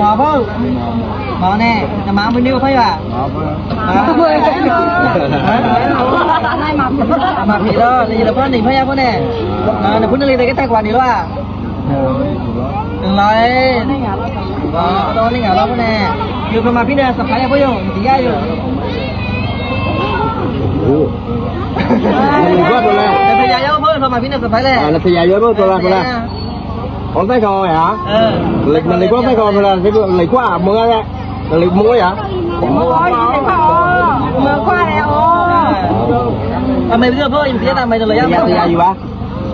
ໝໍເພິ່ນ ໝໍແນ່ ຈະມາມື້ນີ້ບໍ່ໄພວ່າ ມາເພິ່ນ ມາຜີເດີ ລະເພິ່ນນີ້ໄພວ່າເພິ່ນແນ່ ເອີ ເພິ່ນນີ້ໄດ້ແຕ່ກວ່ານີ້ລະວ່າ ໜຶ່ງຮ້ອຍ ອໍ ໂຕນີ້ງາມແນ່ ຄືເພິ່ນມາພີ້ເດີ ສະພາຍເພິ່ນຢູ່ ຊິຍ້າຍຢູ່ ໂອ້ ມັນກວ່າໂຕແລ້ວ ແຕ່ພະຍາເຈົ້າເພິ່ນ ເພິ່ນມາພີ້ເດີ ສະພາຍແລ້ວ ອາ ນະພະຍາເຈົ້າເພິ່ນ ໂຕລະ ໂຕລະ ຂອງໃສ່ເຂົາຫາ ເອີ ເຫຼັກມັນເຫຼັກຂອງໃສ່ເຂົາ ເວລາເຫຼັກກວ່າເມືອແຫຼະ ເຫຼັກເມືອຫາ ເມືອກວ່າແລ້ວ ເມືອກວ່າແລ້ວ ອໍ ທຳໄມເລື່ອງເພິ່ນ ເພິ່ນມາເດີ ລະຍະ ພະຍາຢູ່ຫວາ?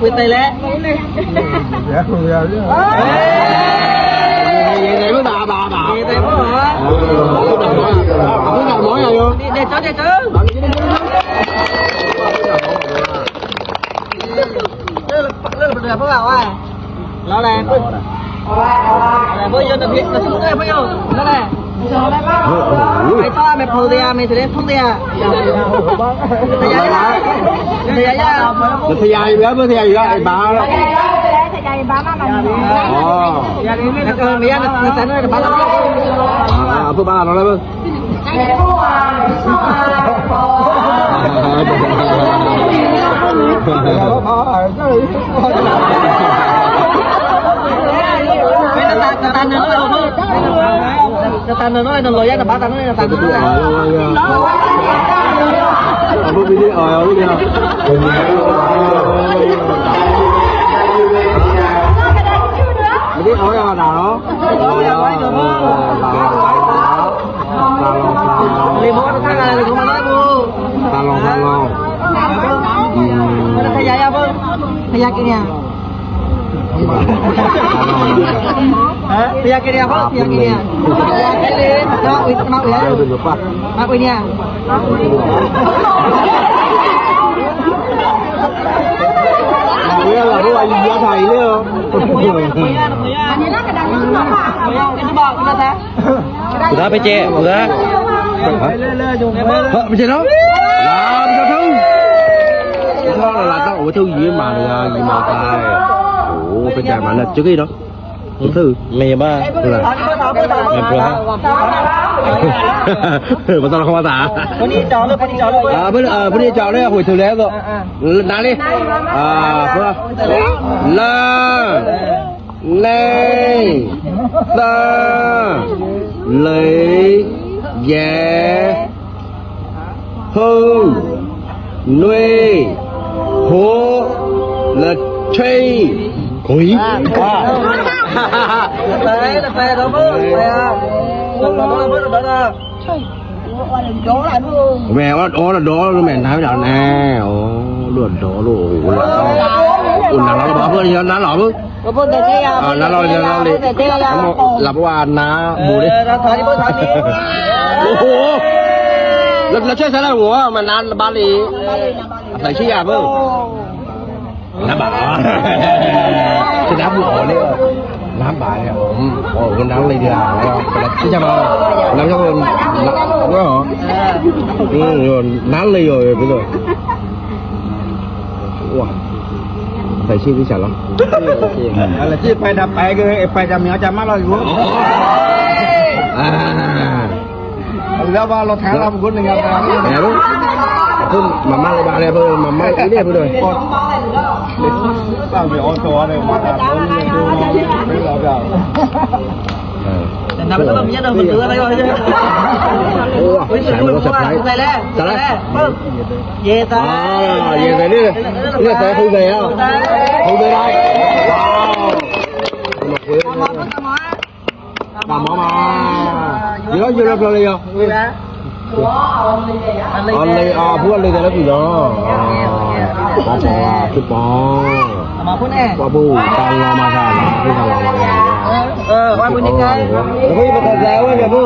Pui tai lé. Ê, ê, ê, ê, bà, bà, bà. Ê, tai bô hả? Ê, bà, bà, bà, bà, bà, bà, bà, bà. Đi, đi, cháu, đi, cháu. Lơ, lơ, lơ, lơ, lơ, lơ. Lo lẹ. Ê, bố vô tập luyện, tập trung đây, bố vô. Lo lẹ. Ê, ê. Mày to, mày phù đi à, mày sẽ đến phù đi à. Mày thấy à? Mày thấy à? Mày thấy à, mày thấy à, mày thấy à, mày thấy à. Ồ. Mày ăn, mày ăn, mày ăn, mày ăn. À, à, bố ba nó đây, bố. Tà lòng, tà lòng. Lì mốt tà lòng, lì mốt tà lòng. Tà lòng, tà lòng. Ừm. Tà lòng. Tà lòng. Hả? Tà lòng. Tà lòng. Tà lòng. Tà lòng. Tà lòng. Tà lòng. ເວລາເຮົາອາຍຸເທົ່າໃດແລ້ວ? ເວລາໄປແຈະ ເວລາ ເຮີ້ຍ ໄປແຈະເນາະ ລາວເຈົ້າເຖິງ ລາວເຈົ້າ ໂອ້ ເຖິງຍືນມາເລີຍ ຍືນມາໄປ ໂອ້ ໄປແຈະມານະ ເຈົ້າກີ້ເນາະ ເຖິງ ແມ່ນບໍ່ ເວລາ ແມ່ນບໍ່ ບໍ່ຕ້ອງເຂົ້າມາຖາມ ຜູ້ນີ້ຈອງເລີຍ ຜູ້ນີ້ຈອງເລີຍ ອ່າ ເພິ່ນ ເອີ ຜູ້ນີ້ຈອງເລີຍ ໂອ້ຍ ເຖິງແລ້ວເນາະ ອ່າ ນານເລີຍ ອ່າ ເພິ່ນ ລາ Nê, sa, lê, yê, hư, nuê, hố, lê, chê. Ui. Mẹ, ó, ó, đó, đó, mẹ, nói với đàn nè, ó, đuổi đó, lô, ủa, nắng lắm, bác, bác, nắng lắm, bác. ເພິ່ນແຕ່ເທຍ ອ່າ ນັ້ນເຮົາເລີຍ ເຮົາເລີຍ ເພິ່ນແຕ່ເທຍ ເຮົາມາ ເຮົາມາ ເອີ ເຮົາມານາໝູເດ້ ເອີ ເຮົາຖອຍເບິ່ງ ຖອຍເບິ່ງ ໂອ້ໂຫ ແລ້ວ ແລ້ວເຊື່ອຊະແລ້ວ ໂອ້ ມານານບາລີ ໃສ່ເຊື່ອເບິ່ງ ນ້ຳບາ ຊະນະບໍ່ເອົາເລີຍ ນ້ຳບາເລີຍ ອືມ ໂອ້ ເພິ່ນນັ່ງເລີຍດີລະ ແລ້ວ ທີ່ຈະມາ ແລ້ວຈະເບິ່ງ ເນາະ ອືມ ນັ້ນເລີຍ ເອີ ໄປເລີຍ. ວ້າ ໃສ່ຊີວິດສັນເນາະ ເອີ ເອີ ເອີ ອັນລະທີ່ໄປດັບໄປກໍໄປຈຳເມຍຈຳມາລອຍຢູ່ ອ່າ ແລ້ວວ່າລົດແທງລຳກຸນໜຶ່ງອ່ະ ແລ້ວເພິ່ນມາມາລະບາດແລ້ວ ເພິ່ນມາມາອີເດເພິ່ນເລີຍ ເອົາໄປເອົາຕົວເລີຍ ມາຕາມເພິ່ນເລີຍ ເປັນລາວດາວ. ເອີ ແຕ່ນຳມັນກໍຕ້ອງມີອັນນັ້ນ ມັນເຫຼືອໄປກ່ອນ ໂອ້ຍ ສາຍມັນກໍສະໄພຣສ໌ ໃສ່ແລ້ວ ໃສ່ແລ້ວ ເຢ້ ຕາຍ ອ່າ ເຢ້ ໃສ່ນີ້ ນີ້ໃສ່ ຄຸນໃສ່ແລ້ວ ຄຸນໃສ່ໄດ້ ວ້າວ ຕາມໝໍມາ ຕາມໝໍມາ ເຢີ ເຢີ ເຢີ ເຢີ. ອອນເລຍ ອາ ພວກເລຍແຕ່ລະປີເນາະ ອາ ປອງ ປອງ ຄືປອງ ມາພຸ້ນແອ ວ່າຜູ້ການລໍມາທານ ຄືການລໍມາທານ ເອີ ວ່າຜູ້ນີ້ການ ໂອ້ຍ ບໍ່ເຂົ້າໃຈວ່າຢ່າເບິ່ງ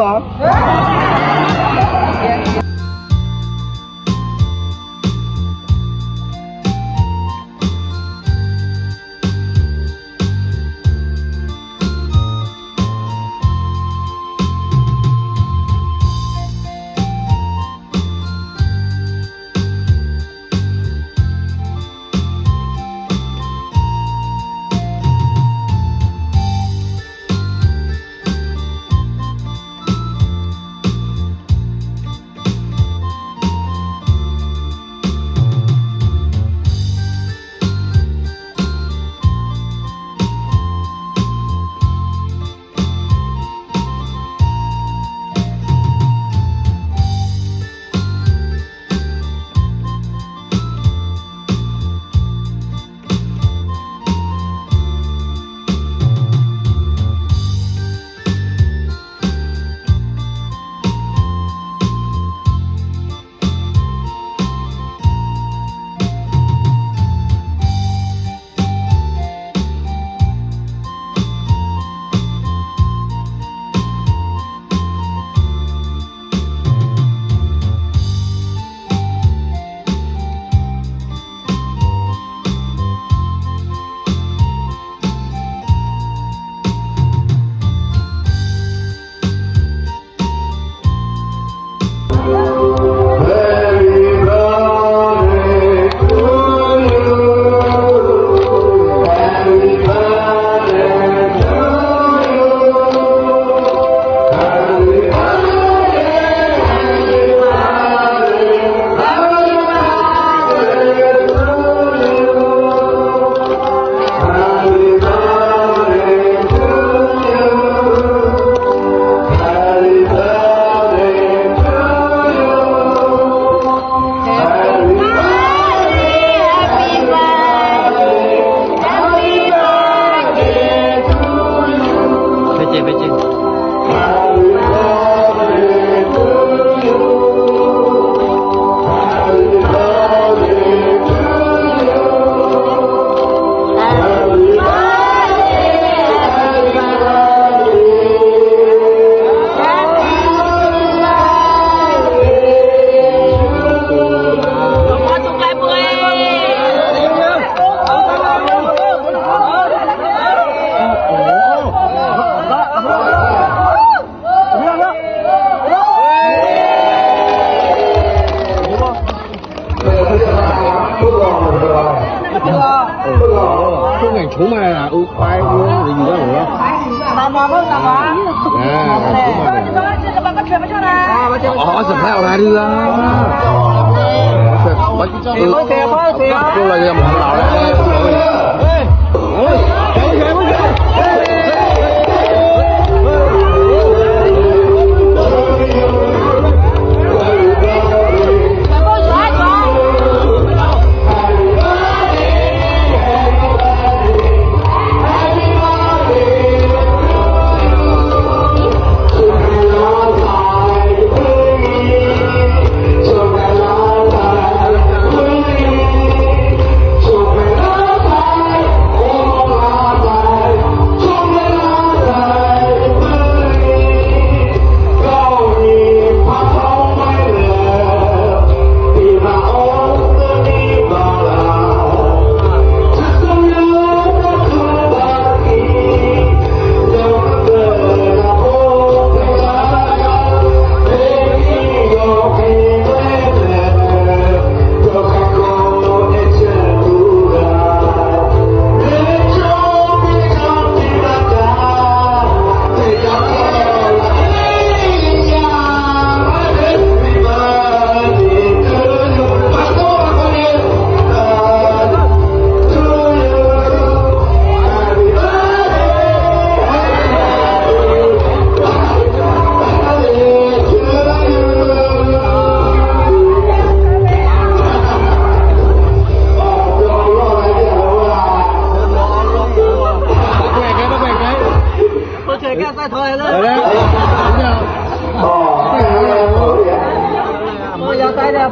Anè,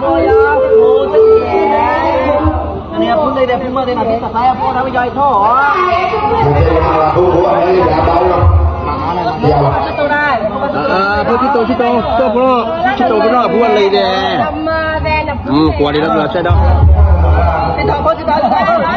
pun dei, pun ma dei, na, kita saya, pun kami jai tho. Aa, pun tito, tito, tito, pun, tito, pun, pun lei dei. Hmm, kuat dei, dah, dah, dah. Tito, pun tito, tito, tito.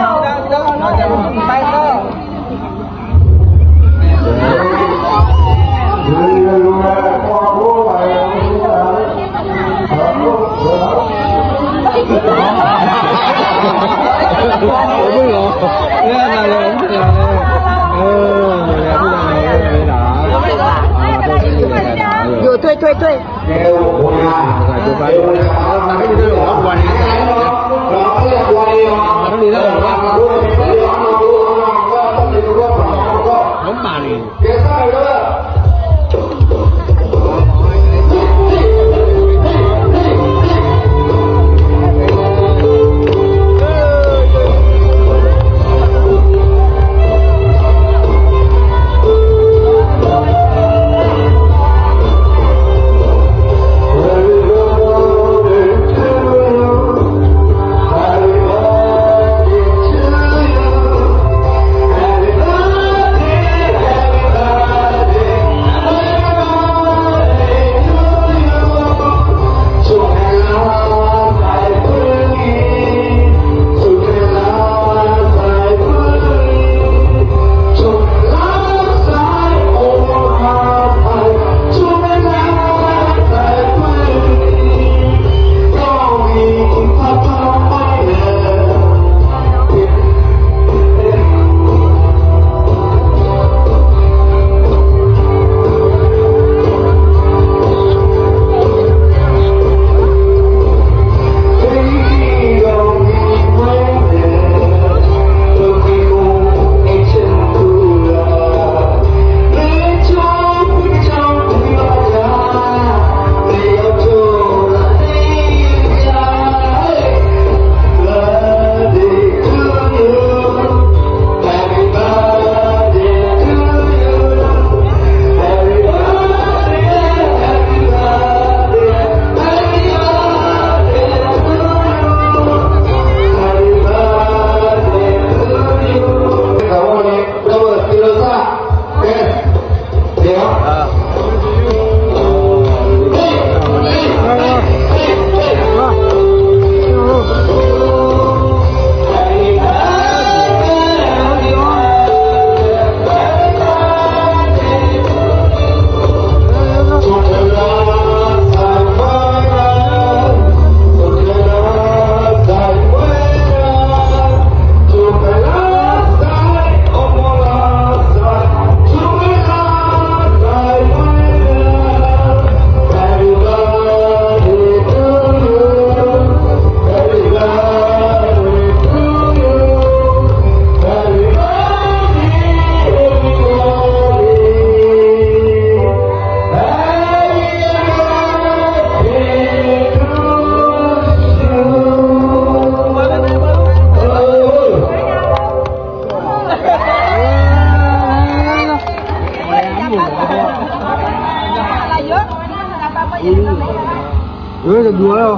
ເອີ ຈະດູແລ້ວ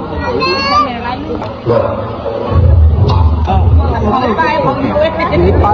ໄປ.